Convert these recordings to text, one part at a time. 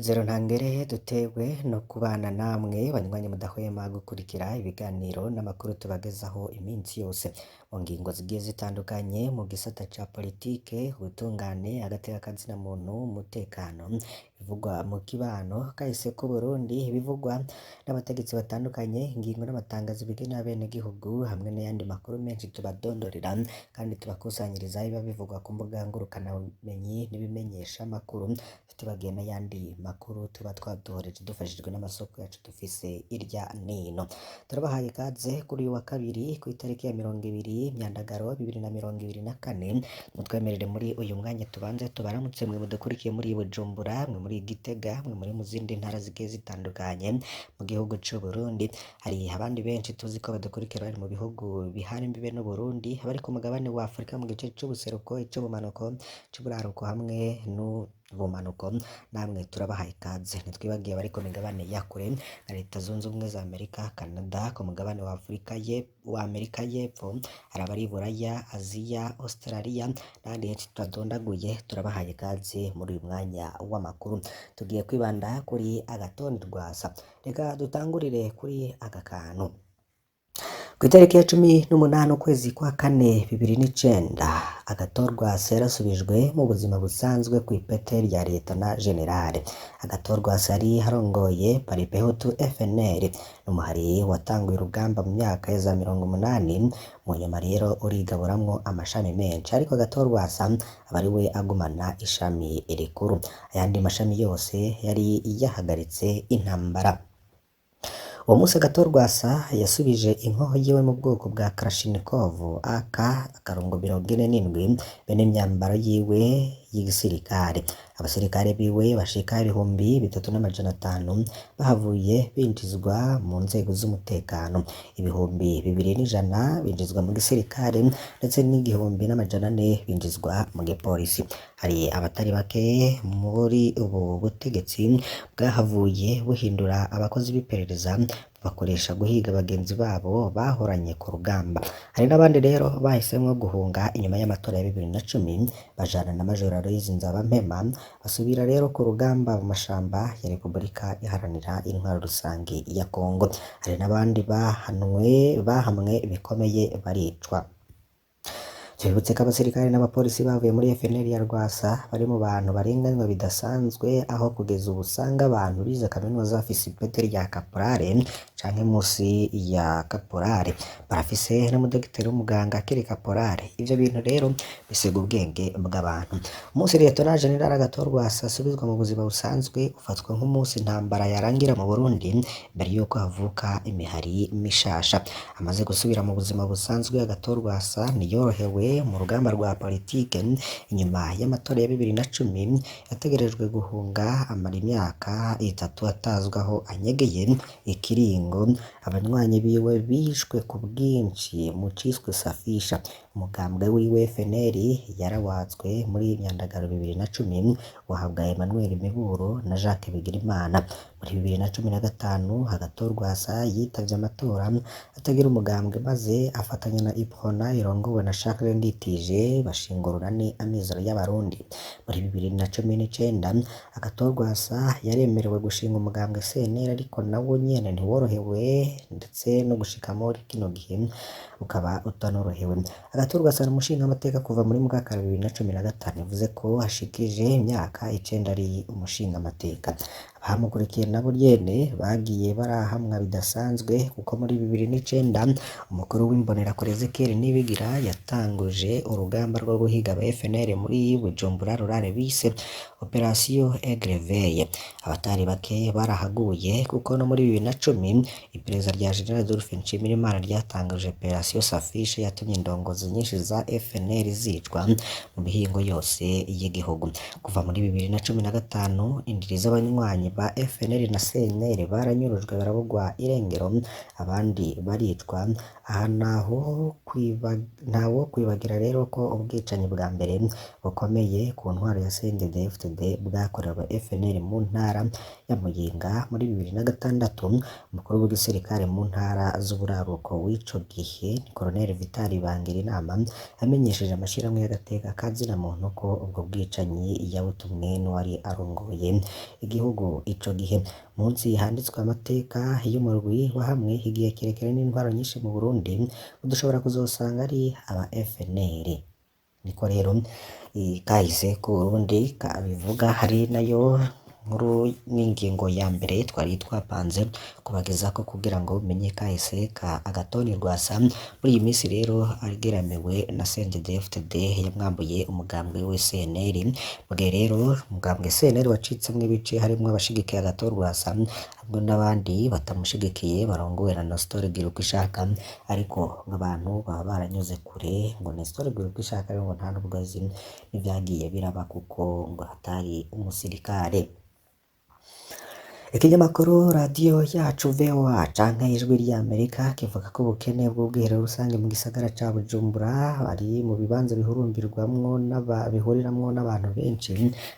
N'umunezero ntangere dutewe no kubana namwe banywanyi mudahwema gukurikira ibiganiro n'amakuru tubagezaho iminsi yose mu ngingo zigiye zitandukanye mu gisata ca politike, ubutungane, agateka kazina muntu, umutekano, ibivugwa mu kibano, kahise k'Uburundi, ibivugwa n'abategetsi batandukanye, ingingo n'amatangazo bigenera abenegihugu hamwe n'ayandi makuru menshi tubadondorera kandi tubakusanyiriza biba bivugwa ku mbuga ngurukanabumenyi n'ibimenyeshamakuru, tutibagiye n'ayandi makuru tuba twaduhoreje dufashijwe n'amasoko yacu dufise irya nino. Turabahaye ikaze kuri uyu wa kabiri kw'itariki ya 20 Myandagaro 2024, mutwemerere muri uyu mwanya tubanze tubaramutse mwe mudukurikiye muri Bujumbura, mwe muri Gitega, mwe muri mu zindi ntara zigiye zitandukanye mu gihugu c'Uburundi. Hari abandi benshi tuzi ko badukurikira bari mu bihugu bihana imbibe n'Uburundi, abari ku mugabane wa Afrika mu gice c'ubuseruko, ic'ubumanuko, c'uburaruko hamwe n'ubumanuko, namwe turabahaye ikaze. Ntitwibagiye abari ku migabane ya kure nka Leta Zunze Ubumwe za Amerika, Canada, ku mugabane wa Afrika wa Amerika y'Epfo, hari abari Buraya, Aziya, Australia n'ahandi henshi tutadondaguye, turabahaye ikaze muri uyu mwanya w'amakuru. Tugiye kwibanda kuri Agathon Rwasa. Reka dutangurire kuri aka kantu. Kw'itariki ya 18 ukwezi kwa kane 2009, Agathon Rwasa yarasubijwe mu buzima busanzwe kw'ipete rya Lieutenant General. Agathon Rwasa yari arongoye Paripehutu FNL, n'umuhari watanguye urugamba mu myaka ya za 80, mu nyuma rero urigaburamwo amashami menshi, ariko Agathon Rwasa aba ariwe agumana ishami rikuru. Ayandi mashami yose yari yahagaritse intambara. Uwo musi Agathon Rwasa yasubije inkoho yiwe mu bwoko bwa Kalashnikov AK akarongo 47 be n'imyambaro yiwe y'igisirikare. Abasirikare biwe bashika 3500 bahavuye binjizwa mu nzego z'umutekano, 2100 binjizwa mu gisirikare ndetse n'1400 binjizwa mu gipolisi. Hari abatari bake muri ubu butegetsi bwahavuye buhindura abakozi b'iperereza bakoresha guhiga bagenzi babo bahoranye ku rugamba. Hari n'abandi rero bahisemwo guhunga inyuma y'amatora ya 2010 bajana na Major Aloys Nzabampema, basubira rero ku rugamba mu mashamba ya Repubulika Iharanira Intwaro Rusangi ya Kongo. Hari n'abandi bahamwe bikomeye baricwa. Tubibutse ko abasirikare n'abapolisi bavuye muri FNL ya Rwasa bari mu bantu barenganywa bidasanzwe, aho kugeza ubu usanga abantu bize kaminuza bafise ipete rya kaporale canke musi ya kaporale, barafise n'umudogiteri w'umuganga akiri kaporale. Ivyo bintu rero bisiga ubwenge bw'abantu. Umunsi Lieutenant General Agathon Rwasa asubizwa mu buzima busanzwe ufatwa nk'umunsi intambara yarangira mu Burundi mbere yuko havuka imihari mishasha. Amaze gusubira mu buzima busanzwe, Agathon Rwasa ntiyorohewe mu rugamba rwa politike. Inyuma y'amatora ya 2010 yategerejwe guhunga, amara imyaka 3 atazwi aho anyegeye ikiringo. Abanywanyi biwe bishwe ku bwinshi mu ciswe safisha. Umugambwe wiwe FNL yarawatswe muri Myandagaro 2010 uhabwa Emmanuel Miburo na Jacques Bigirimana. Muri 2015 Agathon Rwasa yitavye amatora atagira umugambwe maze afatanya na UPRONA irongowe na Charles Nditije bashinga urunani Amizero y'Abarundi. Muri 2019 Agathon Rwasa yaremerewe gushinga umugambwe CNL, ariko nawo nyene ntiworohewe ndetse no gushika muri kino gihe ukaba utanorohewe. Agathon Rwasa ni umushingamateka kuva muri Mukakaro 2015, bivuze ko hashikije imyaka 9 ari umushingamateka. Abamukurikiye nabo nyene bagiye barahamwa bidasanzwe, kuko muri 2009 umukuru w'imbonerakure Ezekiel Nibigira yatanguje urugamba rwo guhiga aba FNL muri Bujumbura rurare bise Operation Aigle Veille. Abatari bake barahaguye, kuko no muri 2010 iperereza rya General Adolphe Nshimirimana ryatanguje Operation Safishe yatumye indongozi nyinshi za FNL zicwa mu mihingo yose y'igihugu. Kuva muri 2015 indiri z'abanywanyi ba FNL na CNL baranyurujwe barabugwa irengero, abandi baricwa. Aha ntawo kwibagira rero ko ubwicanyi bwa mbere bukomeye ku ntwaro ya CNDD-FDD bwakorewe FNL mu ntara ya Muyinga muri 2006. Umukuru w'igisirikare mu ntara z'uburaruko w'ico gihe Colonel Vital Bangirinama amenyesheje amashirahamwe y'agateka ka zina muntu ko ubwo bwicanyi yabutumwe n'uwari arongoye igihugu ico gihe. Munsi handitswe amateka y'umurwi wahamwe igihe kirekire n'intwaro nyinshi mu Burundi, udushobora kuzosanga ari aba FNL. Niko rero kahise k'Uburundi kabivuga, hari nayo nkuru n'ingingo ya mbere twari twapanze kubagezako kugira ngo umenye kahise ka Agathon Rwasa. Muri iyi minsi rero ageramiwe na CNDD-FDD yamwambuye umugambwe we CNL. Mu gihe rero umugambwe CNL wacitsemwo ibice, harimwo abashigikiye Agathon Rwasa hamwe n'abandi batamushigikiye barongowe na Nestor Girukishaka, ariko abantu baba baranyuze kure ngo Nestor Girukishaka rero ngo nta nubwo azi n'ivyagiye biraba kuko ngo atari umusirikare. Ikinyamakuru radiyo yacu VOA canke Ijwi ry'Amerika kivuga ko ubukene bw'ubwiherero rusange mu gisagara ca Bujumbura ari mu bibanza bihurumbirwamwo bihuriramwo n'abantu benshi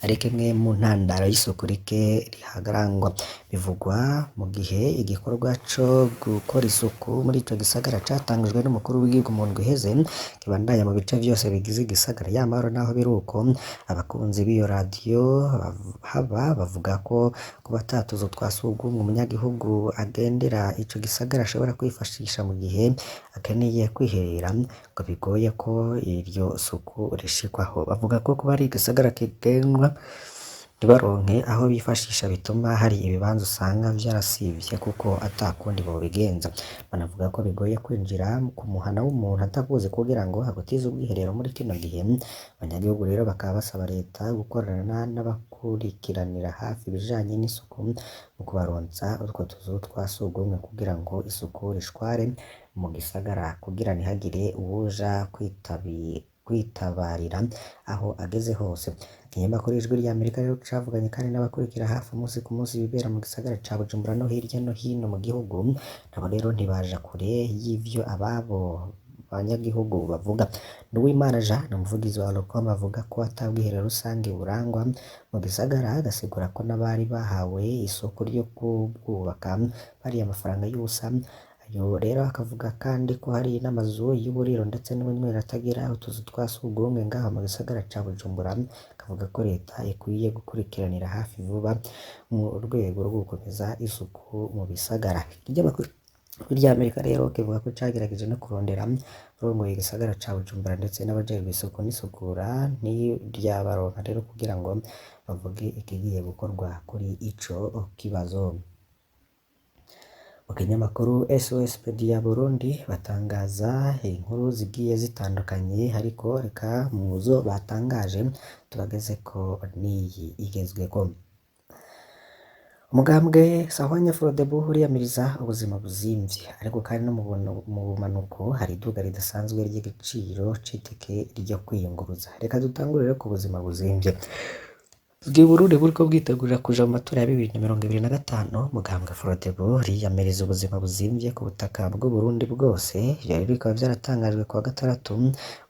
ari kimwe mu ntandaro y'isuku rike rihagarangwa. Bivugwa mu gihe igikorwa co gukora isuku muri ico gisagara catangujwe n'umukuru w'igihugu mu ndwi iheze kibandanya mu bice vyose bigize igisagara. Yamara naho biruko, abakunzi b'iyo radiyo haba bavuga ko kuba ata tuzu twa sugumwe umunyagihugu agendera ico gisagara ashobora kwifashisha mu gihe akeneye kwiherera ngo bigoye ko iryo suku rishikwaho. Bavuga ko kuba ari igisagara kigendwa ntibaronke aho bifashisha bituma hari ibibanza usanga vyarasivye kuko ata kundi bobigenza. Banavuga ko bigoye kwinjira ku muhana w'umuntu atakuzi kugira ngo agutize ubwiherero muri kino gihe. Abanyagihugu rero bakaba basaba leta gukorana n'abakurikiranira hafi ibijanye n'isuku mu kubaronsa utwo tuzu twa sugumwe kugira ngo isuku rishware mu gisagara kugira ntihagire uwuja kwitabarira aho ageze hose. Ikinyamakuru Ijwi ry'Amerika rero cavuganye kandi n'abakurikira hafi umunsi ku munsi ibibera mu gisagara ca Bujumbura no hirya no hino mu gihugu, nabo rero ntibaja kure y'ivyo ababo banyagihugu bavuga. Nduwimana Jean ni umuvugizi wa Rukoma avuga ko ata bwiherero rusange burangwa mu gisagara, agasigura ko n'abari bahawe isoko ryo kubwubaka bariye amafaranga y'ubusa. Ayo rero akavuga kandi ko hari n'amazu y'uburiro ndetse n'ubunywero atagira utuzu twa sugumwe ngaho mu gisagara ca Bujumbura, akavuga ko leta ikwiye gukurikiranira hafi vuba mu rwego rwo gukomeza isuku mu bisagara. Ikinyamakuru Ijwi ry'Amerika rero kivuga ko cagerageje no kurondera urongoye igisagara ca Bujumbura ndetse n'abajejwe isuku n'isukura ntiryabaronka rero kugira ngo bavuge ikigiye gukorwa kuri ico kibazo. Mu kinyamakuru SOS Media Burundi batangaza inkuru zigiye zitandukanye, ariko reka muzo batangaje tubagezeko n'iyi igezweko. Umugambwe Sahwanya Frodebu uriyamiriza ubuzima buzimvye, ariko kandi no mu bumanuko hari iduga ridasanzwe ry'igiciro c'itike ryo kwiyunguruza. Reka dutangurire ku buzima buzimvye. Igihe Uburundi buriko bwitegurira kuja mu matora ya 2025, mugambwe Frodebu uriyamiriza ubuzima buzimvye ku butaka bw'Uburundi bwose. Ivyo rero bikaba vyaratangajwe kuwa gatandatu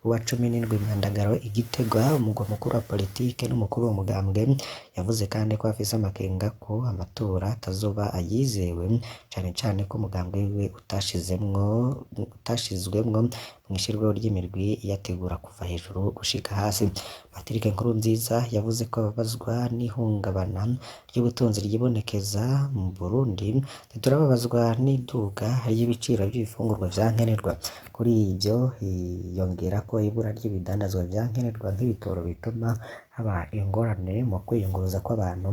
wa 17 Myandagaro i Gitega, umugwa mukuru wa politike n'umukuru w'umugambwe yavuze kandi ko afise amakenga ko amatora atazoba ayizewe, cane cane ko umugambwe wiwe utashizwemwo mw'ishirwaho ry'imirwi iyategura kuva hejuru gushika hasi. Patrick Nkurunziza yavuze ko ababazwa n'ihungabana ry'ubutunzi ryibonekeza mu Burundi, ntiturababazwa n'iduga ry'ibiciro vy'ibifungurwa vya nkenerwa. Kuri ivyo hiyongera ko ibura ry'ibidandazwa vya nkenerwa nk'ibitoro bituma haba ingorane mu kwiyunguruza kw'abantu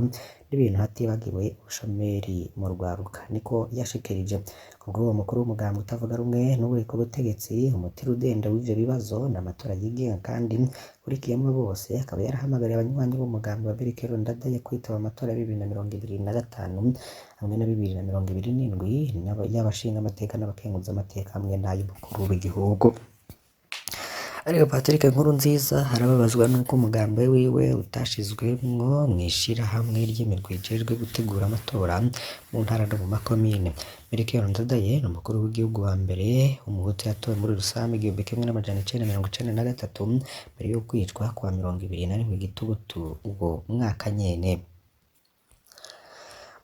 n'ibintu, hatibagiwe ubushomeri mu rwaruka, niko yashikirije. Kubw'uwo mukuru w'umugambwe utavuga rumwe n'uwuri ku butegetsi, umuti rudende w'ivyo bibazo ni amatora yigenga kandi ahurikiyemwo bose, akaba yarahamagariye abanywanyi b'umugambwe wa Melchior Ndadaye kwitaba amatora ya 2025 hamwe na 2027 y'abashingamateka n'abakenguzamateka hamwe n'ay'umukuru w'igihugu. Ariko Patrick Nkurunziza arababazwa n'uko umugambwe wiwe utashizwemwo mw'ishirahamwe ry'imirwi ijejwe gutegura amatora mu ntara no mu makomine. Melchior Ndadaye ni umukuru w'igihugu wa mbere w'umuhutu yatowe muri Rusange 1993 mbere yo kwicwa kuwa 21 Gitugutu uwo mwaka nyene.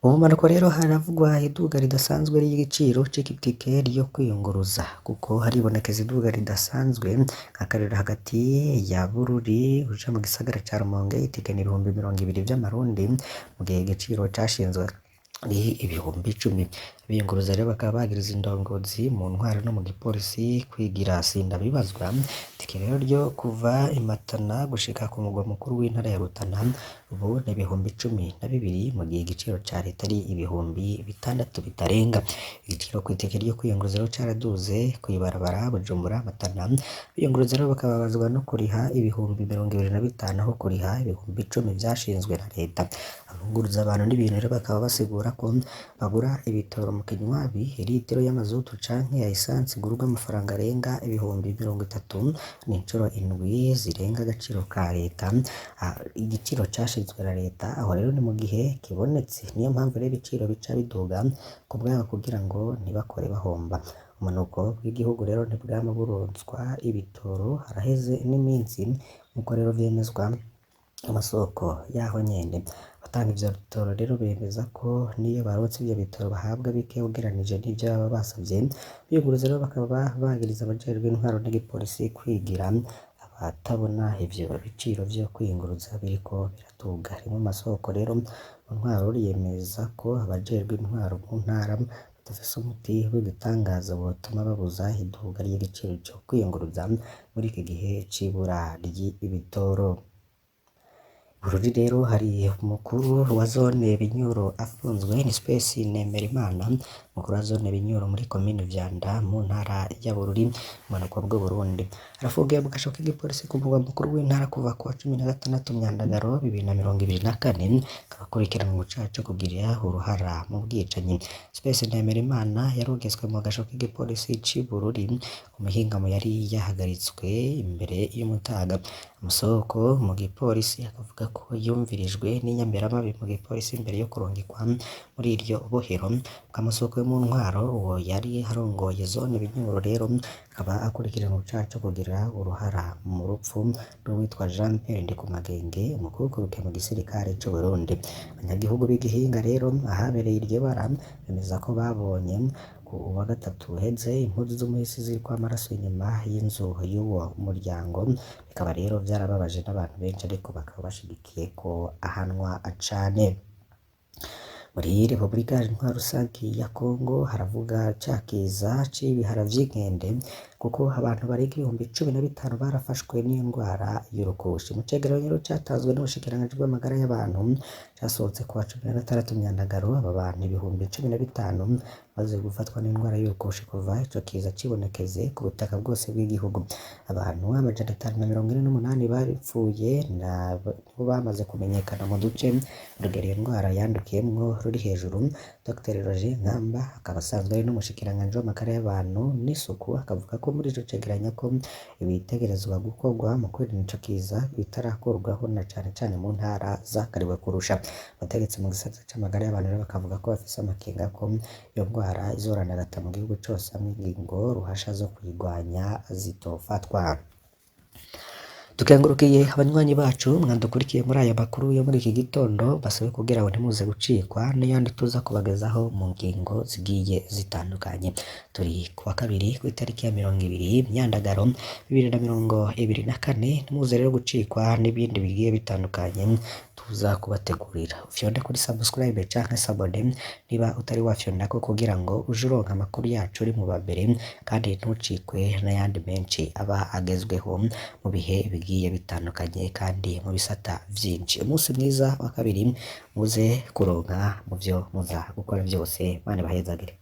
Mu bumanuko rero haravugwa iduga ridasanzwe ry'igiciro c'itike ryo kwiyunguruza, kuko haribonekeza iduga ridasanzwe nk'akarorero hagati ya Bururi uja mu gisagara ca Rumonge itike ni 20,000 vy'amarundi, mu gihe igiciro cashinzwe ari 10,000. Abiyunguruza rero bakaba bagiriza indongozi mu ntwaro no mu gipolisi kwigira sindabibazwa. Itike rero ryo kuva i Matana gushika ku mugwa mukuru w'intara ya Rutana ubu ni 12,000, mu gihe igiciro ca leta ari 6,000 bitarenga. Igiciro kw'itike ryo kwiyunguruza rero caraduze kw'ibarabara Bujumbura Matana. Abiyunguruza rero bakababazwa no kuriha 25,000 aho kuriha 10,000 vyashinzwe na leta. Abunguruza abantu n'ibintu rero bakaba basigura ko babura ibitoro mu kinywabi, iritiro y'amazutu canke ya esansi igurwa amafaranga arenga 30,000, n'incuro indwi zirenga agaciro ka leta, igiciro cashinzwe na leta. Aho rero ni mu gihe kibonetse, niyo mpamvu rero ibiciro bica biduga kubwabo kugira ngo ntibakore bahomba. Ubumanuko bw'igihugu rero ntibwama buronswa ibitoro, haraheze n'iminsi, nkuko rero vyemezwa amasoko yaho nyene. Abatanga ivyo bitoro rero bemeza ko niyo baronse ivyo bitoro bahabwa bike ugereranije n'ivyo baba basavye. Abiyunguruza rero bakaba bagiriza abajejwe intwaro n'igipolisi kwigira abatabona ivyo biciro vyo kwiyunguruza biriko biraduga. Rimwe mu masoko rero mu ntwaro yemeza ko abajejwe intwaro mu ntara badafise umuti w'igitangaza wotuma babuza iduga ry'igiciro co kwiyunguruza muri iki gihe c'ibura ry'ibitoro. Bururi rero hari umukuru wa zone Binyuro afunzwe ni Space Nemerimana, umukuru wa zone Binyuro muri komine Vyanda mu ntara ya Bururi, mu bumanuko bw'Uburundi. Arafungiwe mu gasho k'igipolisi ku mugwa mukuru w'intara kuva kuwa 16 Myandagaro 2024, akaba akurikiranwe mu caha co kugira uruhara mu bwicanyi. Space Nemerimana yarungitswe mu gasho k'igipolisi c'i Bururi ku muhingamo yari yahagaritswe imbere y'umutaga. Amasoko mu gipolisi akavuga ko yumvirijwe n'inyamiramabi mu gipolisi imbere yo kurungikwa muri iryo bohero. Bw'amasoko yo mu ntwaro, uwo yari arongoye zone Binyuro rero akaba akurikiranwe mu caha co kugira uruhara mu rupfu rw'uwitwa Jean Pierre Ndikumagenge, umukukuruke mu gisirikare c'Uburundi. Abanyagihugu b'i Gihinga rero ahabereye iryo bara bemeza ko babonye ku wa gatatu uheze impuzu z'umuhisi ziriko amaraso inyuma y'inzu y'uwo muryango, bikaba rero vyarababaje n'abantu benshi ariko bakaba bashigikiye ko ahanwa cane. Muri Republika Intwaro Rusangi ya Kongo haravuga ca kiza c'ibihara vy'inkende, kuko abantu barenga 15,000 barafashwe n'iyo ndwara y'urukushi. Mu cegeranyo rero catanzwe n'ubushikiranganji bw'amagara y'abantu casohotse kuwa 16 Myandagaro, aba bantu 15,000 bamaze gufatwa n'indwara y'urukushi kuva ico kiza cibonekeze ku butaka bwose bw'igihugu. Abantu 548 bapfuye nibo bamaze kumenyekana mu duce urugero iyo ndwara yandukiyemwo ruri hejuru. Dr Roger Nkamba akaba asanzwe ari n'umushikiranganji w'amagara y'abantu n'isuku, akavuga ko muri ico cegeranyo ko ibitegerezwa gukorwa mu kwirinda ico kiza bitarakurwaho na cane cane mu ntara zakariwe kurusha. Abategetsi mu gisata c'amagara y'abantu rero bakavuga ko bafise amakenga ko iyo ndwara izoranagata mu gihugu cose hamwe ingingo ruhasha zo kuyirwanya zitofatwa. Tukengurukiye abanywanyi bacu mwadukurikiye muri aya makuru yo muri iki gitondo, basabe kugira ngo ntimuze gucikwa n'ayandi tuza kubagezaho mu ngingo zigiye zitandukanye. Turi kuwa kabiri kw'itariki ya 20 Myandagaro 2024, ntimuze rero gucikwa n'ibindi bigiye bitandukanye tuza kubategurira. Ufyonde kuri subscribe canke s'abone niba utari wafyondako kugira ngo uje uronka amakuru yacu uri mu bambere, kandi ntucikwe n'ayandi menshi aba agezweho mu bihe bigiye bitandukanye kandi mu bisata vyinshi. Umunsi mwiza wa kabiri muze kuronka mu vyo muza gukora vyose. Imana ibahezagire.